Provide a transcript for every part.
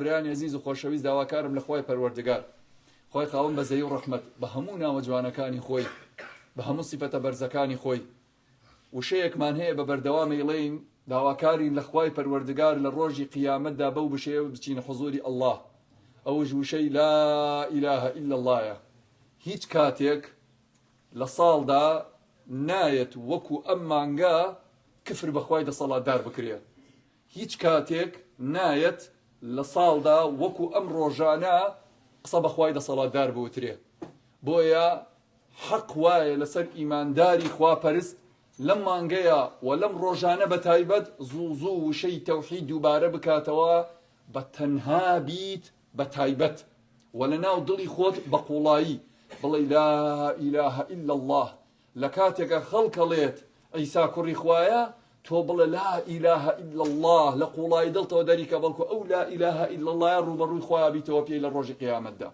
برایانی ئەزیز و خۆشەویست داواکارم لە خوای پەروەردگار خوای خاوەن بەزەیی و ڕەحمەت بە هەموو ناوە جوانەکانی خۆی بە هەموو سیفەتە بەرزەکانی خۆی وشەیەکمان هەیە بە بەردەوام ئەیڵێین داواکارین لە خوای پەروەردگار لە ڕۆژی قیامەتدا بەو وشەیە بچینە حزوری اللە ئەوش وشەی لا اله الا اللە یە هیچ کاتێک لە ساڵدا نایەت وەکو ئەم مانگە کفر بە خوای دەسەڵاتدار بکرێ هیچ کاتێک نایەت لە ساڵدا وەکو ئەم ڕۆژانە قسە بە خوای دەسەڵاتدار بوترێ بۆیە حەق وایە لەسەر ئیمانداری خواپەرست لەم مانگەیا و لەم ڕۆژانە بە تایبەت زوو زوو وشەی تەوحید دووبارە بکاتەوە بە تەنها بیت بە تایبەت و لە ناو دڵی خۆت بە قوڵایی بڵێی لا الە الا اللە لە کاتێکا خەڵک ئەڵێت عیسا کوڕی خوایە تۆ بڵێ لا الە الا اللە لە قوڵایی دڵتەوە دەریکە بەڵکو ئەو لا الە الا اللە ڕووبەڕووی خوا بیتەوە پێی لە ڕۆژی قیامەتدا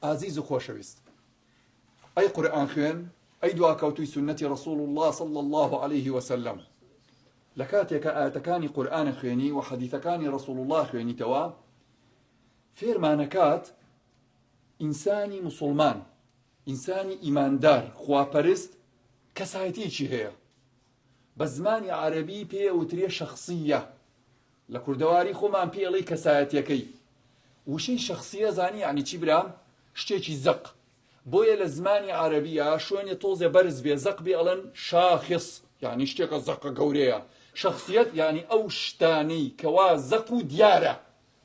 ئازیز و خۆشەویست ئەی قورئان خوێن ئەی دواکەوتوی سوننەتی رسول اللە صلی اللە علیه وسلم لە کاتێکە ئایەتەکانی قورئان خوێنی و حەدیثەکانی رسول اللە خوێنیتەوە فێرمانەکات ئینسانی مسلمان ئینسانی ئیماندار خواپەرست کەسایەتیەکی هەیە بە زمانی عەرەبی پێ وترێ شخصیە لە کوردەواری خۆمان پێی ئەڵێی کەسایەتیەکەی. وشەی شەخسیە زانی یانی چی برام؟ شتێکی زەق. بۆیە لە زمانی عەرەبیا شوێنێ تۆزێ بەرز بێ زەق بێ ئەڵێن شاخص یانی شتێکە زەقە گەورەیە. شەخسیەت یانی ئەو شتانەی کەوا زەق و دیارە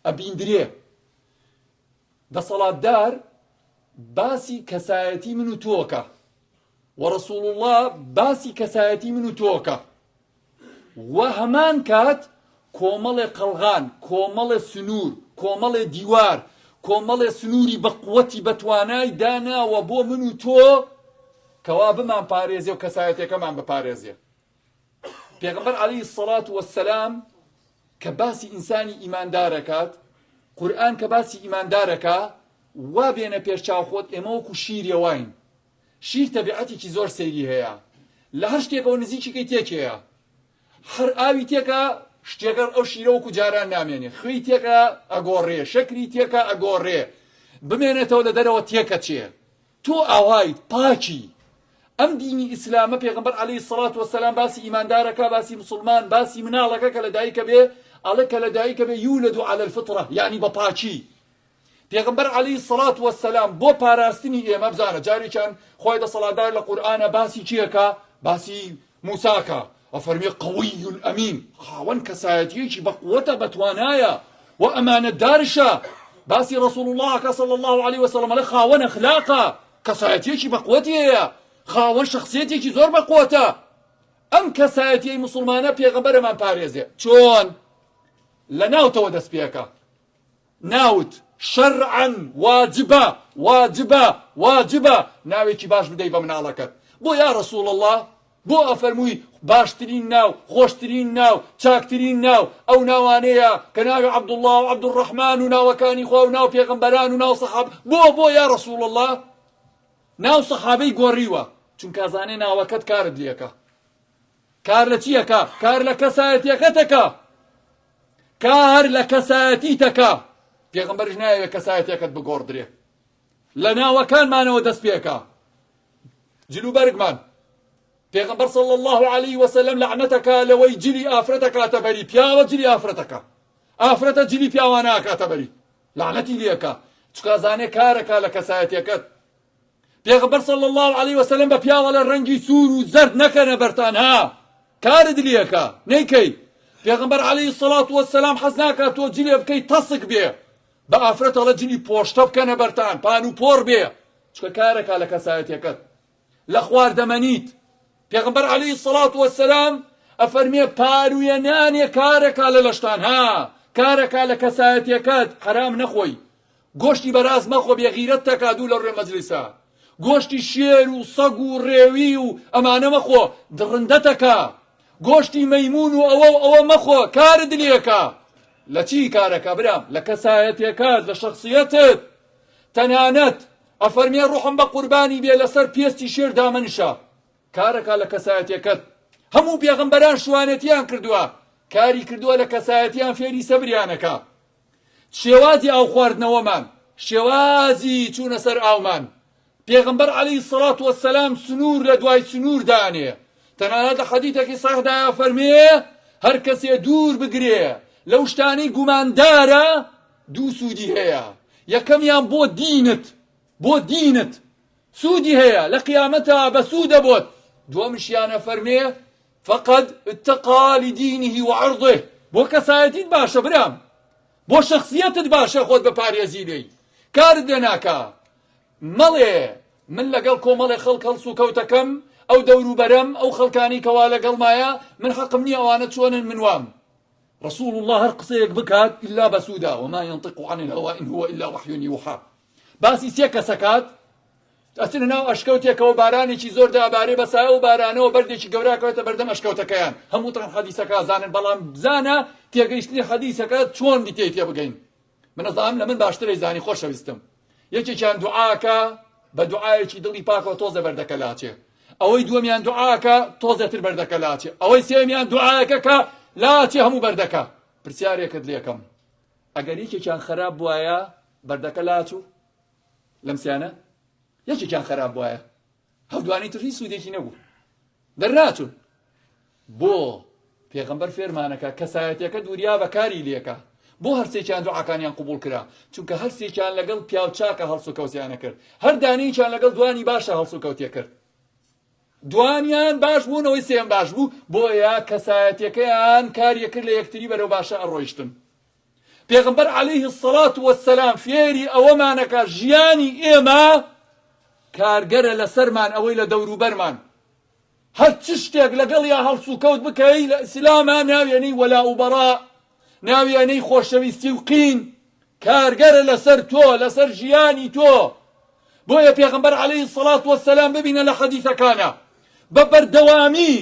ئەبیندرێ. دەسەڵاتدار باسی کەسایەتی من و تۆکە و رسول اللە باسی کەسایەتی من و تۆکە. وە هەمان کات کۆمەڵێ قەڵغان، کۆمەڵێ سنوور، کۆمەڵێ دیوار، کۆمەڵێ سنووری بە قوتی بە توانای داناوە بۆ من و تۆ کەوا بمان پارێزێ و کەسایەتەکەمان بپارێزێ. پێغەمبەر عەلەیهی سەڵات وەسەلام کە باسی ئینسانی ئیماندارەکات، قورئان کە باسی ئیماندارەکە وا بێنە پێش چاو خۆت ئێمە وەکو شیرێ واین. شیر تەبیعەتێکی زۆر سەیری هەیە لە هەر شتێکەوە نزیکی کەی تێکێیە هەر ئاوی تێکا شتێکە ئەو شیرە وەکو جاران نامێنێ خوێی تێکا ئەگۆڕێ شەکری تێکا ئەگۆڕێ بمێنێتەوە لە دەرەوە تێکەچێ تۆ ئاوایت پاکی ئەم دینی ئیسلامە پێغمبەر عەلەیهی سڵات وەسەلام باسی ئیماندارەکە باسی مسلمان باسی مناڵەکە کە لە دایکە بێ ئەڵێ کە لە دایکە بێ یولد علی الفطرە یعنی بە پاکی پێغەمبەر علیە الصلوە والسلام بۆ پاراستنی ئێمە بزانە جارێکیان خوای دەسەڵاتدار لە قورئانە باسی کێکە باسی موساکە ئەفەرمێ قوی ئەمین خاوەن کەسایەتیەکی بەقوەتە بەتوانایە و ئەمانەتدارشە باسی رسول الله کە صلی الله علیه وسلم ئەڵێ خاوەن ئەخلاقە کەسایەتیەکی بەقوەتی هەیە خاوەن شخصیەتێکی زۆر بەقوەتە ئەم کەسایەتیەی مسلمانە پێغەمبەرەمان پارێزێ چۆن لە ناوتەوە دەست پێکە ناوت شەرعەن واجبە واجبە واجبە ناوێکی باش بدەی بە مناڵەکەت بۆ یا رسول اللە بۆ ئەفەرمووی باشترین ناو خۆشترین ناو چاکترین ناو ئەو ناوانەیە کە ناوی عەبدوڵڵا و عەبدولڕەحمان و ناوەکانی خوا و ناو پێغەمبەران و ناو سەحاب بۆ بۆ یا رسول اللە ناو سەحابەی گۆڕیوە چونکە زانێ ناوەکەت کارت لێکە کار لە چیەکە کار لە کەسایەتیەکەتەکە کار لە کەسایەتیتەکە پێغەمبەرش نایەوێت کەسایەتیەکەت بگۆڕدرێ لە ناوەکانمانەوە دەست پێکە جلوبەرگمان پێغەمبەر صلی الله علیه وسلم لەعنەتەکە لەوەی جلی ئافرەتەکاتە بەری پیاوە جلی ئافرەتەکە ئافرەتە جلی پیاوانە ئاکاتە بەری لەعنەتی لێکە چکا زانێ کارەکە لە کەسایەتیەکەت پێغەمبەر صلی اللە علیه وسلم بە پیاوە لە ڕەنگی سوور و زەرد نەکەنە بەرتان ها کارت لێکە نەیکەی پێغەمبەر علیه الصلاة والسلام حەز ناکات تۆ جلێ بکەی تەسک بێ بە ئافرەت ئەڵێ جلی پۆشتە بکەنە بەرتان پان و پۆڕ بێ چکە کارەکە لە کەسایەتەکەت لە خواردەمەنیت پێغەمبەر علیه الصلاة والسلام ئەفەرمێ پارویە نانێ کارەکە لە لەشتان ها کارەکە لە کەسایەتەکەت حرام نەخۆی گۆشتی بەراز مەخۆ بێ غیرەت تەکا دوو لە ڕوێ مەجلیسە گۆشتی شێر و سەگ و ڕێوی و ئەمانە مەخۆ دڕندەتەکە گۆشتی مەیمون و ئەوە و ئەوە مەخۆ کارت لێکە لە چی کارەکە برام لە کەسایەتێکات لە شخصیەتت تەنانەت ئەفەرمێ ڕوحم بە قوربانی بێ لەسەر پێستی شێر دامەنیشە کارەکە لە کەسایەتێکەت هەموو پێغەمبەران شوانێتیان کردووە کاری کردووە لە کەسایەتیان فێری سەبریانەکە. شێوازی ئاو خواردنەوەمان، شێوازی چوونە سەر ئاومان، پێغەمبەر عەلەیهی سەڵات وەسەلام سنوور لە دوای سنوور دانێ، تەنانەت لە حەدیثێکی سەحیحدا ئەفەرمێ هەر کەسێ دوور بگرێ لەو شتانەی گوماندارە دوو سوودی هەیە، یەکەمیان بۆ دینت، بۆ دینت سوودی هەیە لە قیامەتا بەسوودە بۆت، دووەمشیان ئەفەرمێ فقد اتقی لدینه وعرضه، بۆ کەسایەتیت باشە برام، بۆ شەخسیەتت باشە خۆت بپارێزی لێی، کارت لێ ناکا، مەڵێ من لەگەڵ کۆمەڵێ خەڵک هەڵسوکەوتەکەم، ئەو دەوروبەرەم، ئەو خەڵکانەی کەوا لەگەڵمایە، من حەقم نییە ئەوانە چۆنن من وام. رسول اللە هەر قسەیەک بکات ئیلا بەسوودە، وما ينطق عن الهوى إن هو إلا وحی یوحى. باسی سێ کەسەکات ئەچنە ناو ئەشکەوتێکەوە بارانێکی زۆر دابارێ بە سایە و بارانەوە بەردێکی گەورە ئەکەوێتە بەردەم ئەشکەوتەکەیان هەمووتان حەدیسەکە زانن بەڵام بزانە تێگەیشتنی حەدیسەکە چۆن دیتێ تێ بگەین من ئەزانم لە من باشترەی زانی خۆشەویستم یەکێکیان دوعاکە بە دوعایەکی دڵی پاکەوە تۆزە بەردەکە لاچێ ئەوەی دووەمیان دوعاکە تۆزێتر بەردەکە لاچێ ئەوەی سێمیان دوعاکە کە لاچێ هەموو بەردەکە پرسیارێکت لێکەم ئەگەر یەکێکیان خراپ بواە بەردەکە لاچوو لەم سیانە یەکێکیان خراپ بواە هەودوانی تر هیچ سوودێکی نەبوو دەرناچون بۆ پێغەمبەر فێرمانەکە کەسایەتەکە دووریا بەکاری لێکە بۆ هەرسێکیان دوعاکانیان قوبول کرا چونکە هەرسێکیان لەگەڵ پیاوچاکە هەڵسوکەوتیانە کرد هەر دانەیەکیان لەگەڵ دوانی باشە هەڵسوکەوتێ کرد دوانیان باش بوون ئەوەی سێم باش بوو بۆیە کەسایەتەکەیان کاریەکرد لە یەکتری بەرەو باشە ئەڕۆیشتن پێغەمبەر عەلەیه الصلاة والسلام فێری ئەوەمانەکا ژیانی ئێمە کارگەرە لەسەرمان ئەوەی لە دەوروبەرمان هەر چ شتێک لەگەڵیا هەڵسوکەوت بکەی لە ئیسلاما ناویەنەی وەلا و بەڕا ناویەنەی خۆشەویستی و قین کارگەرە لەسەر تۆ لەسەر ژیانی تۆ بۆیە پێغەمبەر عەلەیهی سەڵات وەسەلام ببینە لە حەدیثەکانە بە بەردەوامی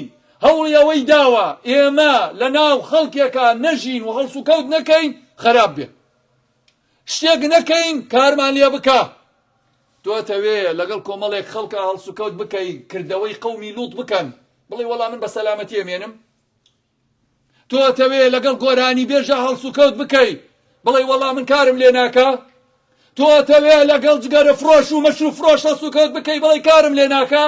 هەوڵی ئەوەی داوە ئێمە لە ناو خەڵکێکا نەژین و هەڵسوکەوت نەکەین خراپ بێ شتێک نەکەین کارمان لێ بکە تۆ تەوێ لەگەڵ کۆمەڵێک خەڵکە هەڵسوکەوت بکەی کردەوەی قەومی لوط بکەن بڵێ وەڵا من بە سەلامەتی ئەمێنم تۆ ئەتەوێ لەگەڵ گۆرانی بێژە هەڵسوکەوت بکەی بڵێ وەڵا من کارم لێ ناکا تۆ ئەتەوێ لەگەڵ جگەرە فرۆش و مەشروب فرۆش هەڵسوکەوت بکەی بڵێ کارم لێ ناکا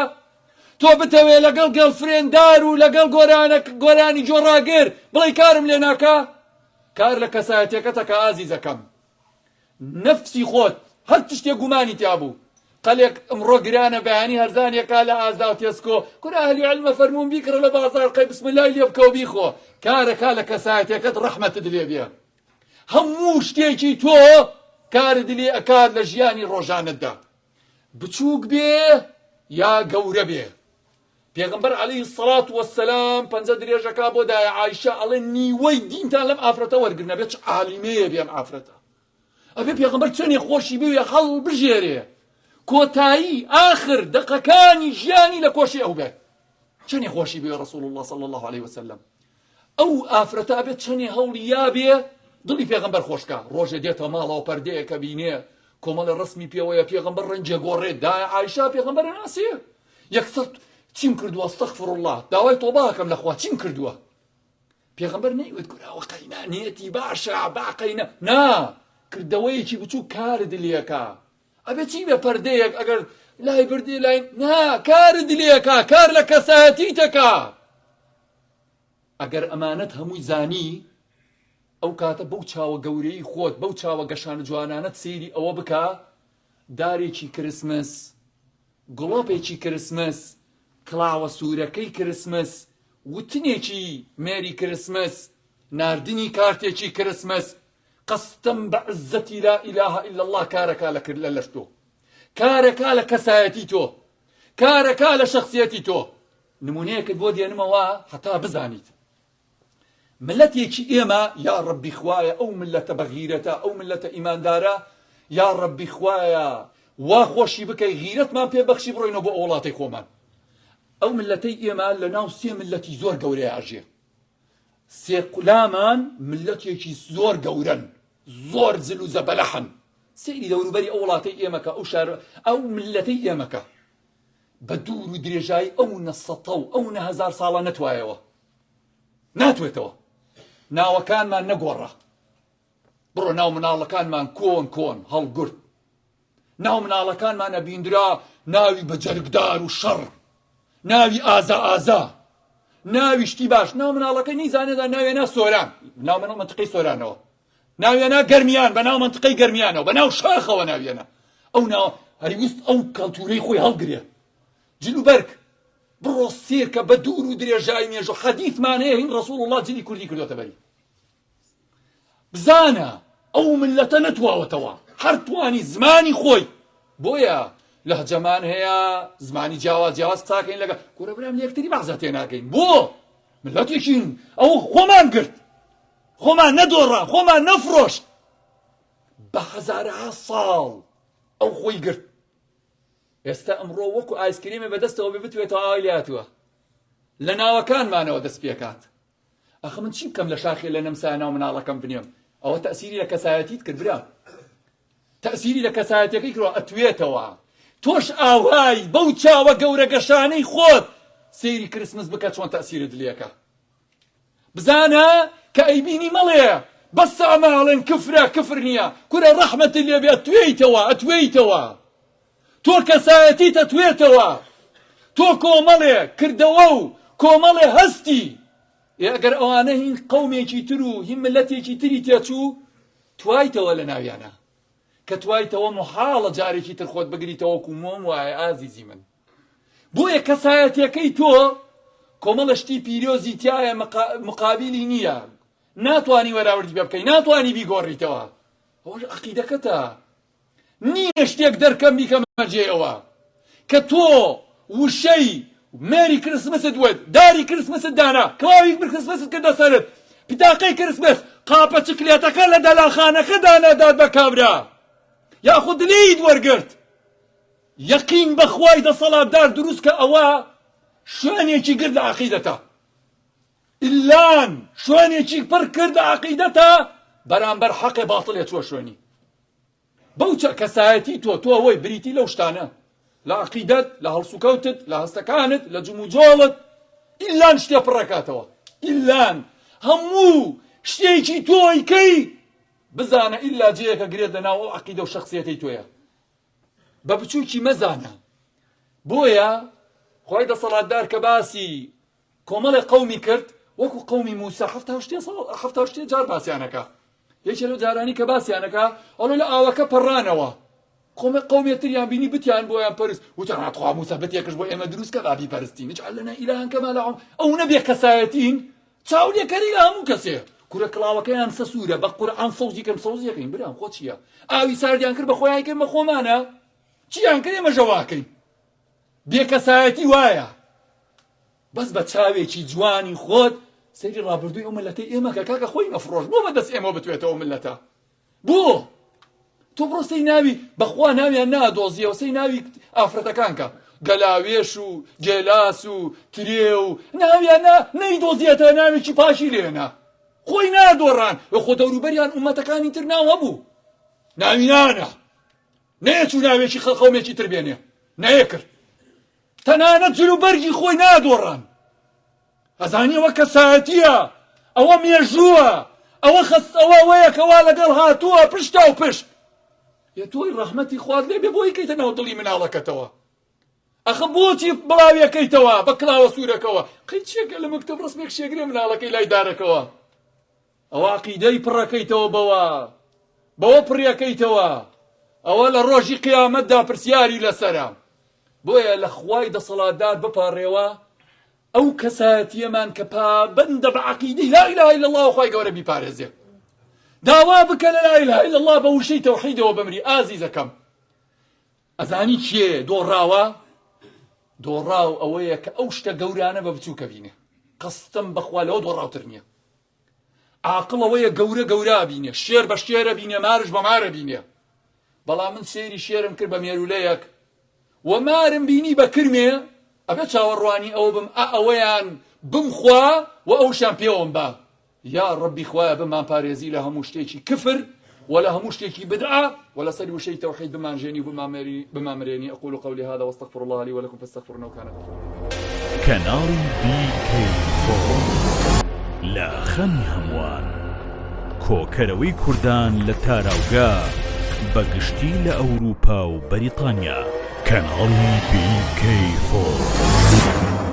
تۆ بتەوێ لەگەڵ گێڵفرێندار و لەگەڵ گۆرانە گۆرانی جۆڕاگر بڵێ کارم لێ ناکا کار لە کەسایەتەکەتەکە ئازیزەکەم نەفسی خۆت هەر تشتێ گومانی تیا بوو قەلێک ئمڕۆ گرانە بەیانی هەرزانیەکا لە ئازدا و تێسکۆ کورە ئەهلی علمە فەرموون بیکڕە لە بازاڕ قەی بسم اللەی لێ بکە و بیخۆ کارەکا لە کەسایەتەکەت ڕەحمەتت لێ بێ هەموو شتێکی تۆ کارت لێ ئەکات لە ژیانی ڕۆژانەتدا بچووک بێ یا گەورە بێ پێغەمبەر علیە الصلوة والسلام پەنجە درێژەکا بۆ دایە عایشە ئەڵێ نیوەی دینتان لەم ئافرەتە وەرگرن ئەبێ چ عالیمەیە بێ ئەم ئافرەتە ئەبێ پێغەمبەر چەنێ خۆشی بوێ هەڵبژێرێ کۆتایی ئاخر دەقەکانی ژیانی لە کۆشی ئەو بێت چەنێ خۆشی بوێ رسول الله صلی الله عليه وسلم ئەو ئافرەتە ئەبێت چەنێ هەوڵی یابێ دڵی پێغەمبەر خۆشکا ڕۆژێ دێتە ماڵەوە پەردەیەکە بینێ کۆمەڵە ڕسمی پێوەیە پێغەمبەر ڕەنجێ گۆڕێت دایە عایشە پێغەمبەر ناسێ یەکسەر چیم کردووە استغفر الله داوای تۆبە ئەکەم لە خوا چیم کردووە پێغەمبەر نەیوت کوراوە قەینا نیەتی باشە با قەینا نا کردەوەیەکی بچوو کارت لێکا ئەبێ چی بێ پەردەیەک ئەگەر لای بردی لای نا کارت لێکا کار لە کەسایەتیتەکە ئەگەر ئەمانەت هەمووی زانی ئەو کاتە بەو چاوە گەورەی خۆت بەو چاوە گەشانە جوانانەت سەیری ئەوە بکە دارێکی کرسمس گڵۆپێکی کرسمس، کڵاوە سوورەکەی کرسمس، وتنێکی Merry Christmas، ناردنی کارتێکی کرسمس، قەستەم بە عزەتی لا الە الا اللە کارەکا لە لە لەش تۆ، کارەکا لە کەسایەتی تۆ، کارەکا لە شەخسیەتی تۆ. نمونەیەکت بۆ دێنمەوە هەتا بزانیت. ملەتێکی ئێمە یا ڕەبی خوایە ئەو ملەتە بەغیرەتە ئەو ملەتە ئیماندارە یا ڕەبی خوایە وا خۆشی بکەی غیرەتمان پێ بەخشی بڕۆینەوە بۆ ئەو وڵاتەی خۆمان ئەو ملەتەی ئێمە لە ناو سێ ملەتی زۆر گەورەیە ئەژێ سێ قولامان ملەتێکی زۆر گەورەن زۆر زل و زەبەلەحن سەیری دەوروبەری ئەو وڵاتەی ئێمەکە ئەو شار ئەو ملەتەی ئێمەکە بە دوور و درێژایی ئەو نەسەتە و ئەو نە هەزار ساڵە نەتوایەوە ناتوێتەوە ناوەکانمان نەگۆڕا. بڕۆ ناو مناڵەکانمان کۆن کۆن هەڵگورد ناو مناڵەکانمان ئەبیندرا ناوی بە جەرگدار و شەڕ ناوی ئازا ئازا ناوی شتی باش ناو مناڵەکە نیزانێدا ناوێنا سۆران ناو مناڵ منطقەی سۆرانەوە ناوێنا گەرمیان بە ناو منطقەی گەرمیانەوە بە ناو شاخەوە ناوێنا ئەو ناو هەریویست ئەو کەلتورەی خۆی هەڵگرێ جل و بەرگ بڕۆ سێرکە بە دوور و درێژای مێژوو حەدیثمان هەیە هین ڕسوڵ الله جلی کوردی کردوتە بەری بزانە ئەو ملەتە نەتواوەتەوە هەر توانی زمانی خۆی بۆیە لەهجەمان هەیە زمانی جیاواز جیاواز قساکەین لەگە کورە برام لەکتری بەعزە تێناگەین بۆ ملەتێکین ئەو خۆمان گرت خۆمان نەدۆڕا خۆمان نەفرۆشت بە هەزارەها ساڵ ئەو خۆی گرت ئێستا ئەمڕۆ وەکو ئایسکریمە بەدەستەوە بێ بتوێتەوە ئاوای لاتوە لە ناوەکانمانەوە دەست پێکات ئەخە من چی بکەم لە شاخێ لە نەمسا ناو مناڵەکەم بنێم ئەوە تەسیری لە کەسایەتیت کرد برا تەسیری لە کەسایەتەکەی کردوە ئەتوێتەوە تۆش ئاوهای بەو چاوە گەورە گەشانەی خۆت سەیری Christmas بکە چۆن تەسیرت لێکە بزانە کە ئەیبینی مەڵێ بەس ئەمە ئەڵێن کفرە کفر نییە کورە ڕەحمەت لێ بێ ئەتوێیتەوە ئەتوێیتەوە تۆ کەسایەتیت ئەتوێتەوە تۆ کۆمەڵێ کردەوە و کۆمەڵێ هەستی ئێ ئەگەر ئەوانە هین قەومێکی تر و هین ملەتێکی تری تێچوو توایتەوە لە ناویانە کە توایتەوە محاڵە جارێکی تر خۆت بگریتەوە وەکو مۆم وایە ئازیزی من بۆیە کەسایەتیەکەی تۆ کۆمەڵە شتی پیرۆزی تایە مقابلی نییە ناتوانی وەراوردی پێ بکەی ناتوانی بیگۆڕیتەوە ئەوەش عەقیدەکەتە نییە شتێک دەرکەم بیکەمە جێیەوە کە تۆ وشەی Merry Christmas ت وت داری Christmas ت دانا کڵاوی Christmas ت کردە سەرت پتاقەی Christmas قاپە چکلێتەکە لە دەلاخانەکە دانا داد بە کابرا یاخود لیت وەرگرت یەقین بەخوای دەسەڵاتدار دروست کە ئەوە شوێنێکی گرت لە عقیدەتە ئیلان شوێنێکی پڕ کرد لە عقیدەتە بەرامبەر حەقێ باتڵێ چوە شوێنی بەو چە کەسایەتی تۆ تۆ ئەوەی بریتی لەو شتانە لە عقیدەت لە هەڵسوکەوتت لە هەستەکانت لە جموجۆڵت ئیلان شتێ پڕەکاتەوە ئیلان هەموو شتێکی تۆی کەی بزانە ئیلا جێیەکە گرێت لە ناو ئەو عقیدە و شخصیەتەی تۆیە بە بچووکی مەزانە بۆیە خۆی دەسەڵاتدار کە باسی کۆمەڵێ قەومی کرد وەکو قەومی موسا 76 جار باسیانەکە یەکێ لەو جارانی کە باسیانەکە ئەڵێ لە ئاوەکە پەڕانەوە قۆمە قەومێ تریان بینی بتیان بۆیان پەرست وتیان ئاتخوا موسا بتێکش بۆ ئێمە دروست کە با بیپەرستین اجعل لنا إلها كما لهم ئەو نەبێ کەسایەتین چاولێکەری لە هەموو کەسێ کورە کڵاوەکەیان سە سوورە بە قورئان سەوزی کەم سەوزیەکەین برام خۆ چییە ئاوی ساردیان کرد بە خۆیان کرد بە خۆمانە چیان کرد ئێمە ژەواکەین بێکەسایەتی وایە بەس بە چاوێکی جوانی خۆت سەیری ڕابردووی ئەو ملەتەی ئێمە کە کاکە خۆی مەفرۆش بۆ بەدەست ئێمەوە بتوێتەوە ملەتە بۆ تۆ بڕۆ سەی ناوی بەخوا ناویان نادۆزیەوە سەی ناوی ئافرەتەکان کە گەلاوێش و گێلاس و ترێ و ناویان نا نەیدۆزیەتە ناوێکی پاشی لێنا خۆی نادۆڕان و خۆ دەوروبەریان ئومەتەکانی تر ناو هەبوو ناوی نانە نەیەچوو ناوێکی قەومێکی تر بێنێ نەیەکرد تەنانەت جل و بەرگی خۆی نادۆڕان ئەزانی ئەوە کەسایەتیە ئەوە مێژووە ئەوە خەست ئەوە ئەوەیە کەوا لەگەڵ هاتووە پشتا و پشت یە تۆی ڕەحمەتی خوات لێ بێ بۆی کەیتە ناو دڵی مناڵەکەتەوە ئەخە بۆچی بڵاویەکەیتەوە بە کڵاوە سوورەکەوە قەی چیەکە لە مەکتەب ڕسمێک شێگرێ مناڵەکەی لای دارەکەوە ئەوە عەقیدەی پڕەکەیتەوە بەوە بەوە پڕیەکەیتەوە ئەوە لە ڕۆژی قیامەتدا پرسیاری لەسەرە بۆیە لە خوای دەسەڵاتدار بپاڕێوە ئەو کەسایەتیەمان کە پابەندە بە عەقیدەی لا اله الا الله خوای گەورە بیپارێزێ داوا بکە لە لا اله الا الله بە وشەی تەوحیدەوە بمری ئازیزەکەم ئەزانی کێ دۆڕاوە دۆڕاو ئەوەیە کە ئەو شتە گەورانە بە بچووکە بینێ قەستم بەخوا لەوە دۆڕاوتر نییە عاقڵ ئەوەیە گەورە گەورە بینێ شێر بە شێرە بینێ مارش بە مارە بینێ بەڵام من سێری شێرم کرد بە مێرولەیەک و مارم بینی بە کرمێ ئەبێ چاوەڕوانی ئەوە بم ئا ئەوەیان بمخوا و ئەوشیان پێوەم با یا ڕەبی خوایە بمان پارێزی لە هەموو شتێکی کفر و لە هەموو شتێکی بدعە و لەسەر وشەی تەوحید بمانژێنی و بمانمرێنی أقول قولي هذا واستغفر الله لي ولكم فاستغفروه إنه كان غفورا کەناڵی BK4 لە خەمی هەمووان. کۆکەرەوەی کوردان لە تاراوگە بە گشتی لە ئەوروپا و بەریتانیا. کەناڵی BK4.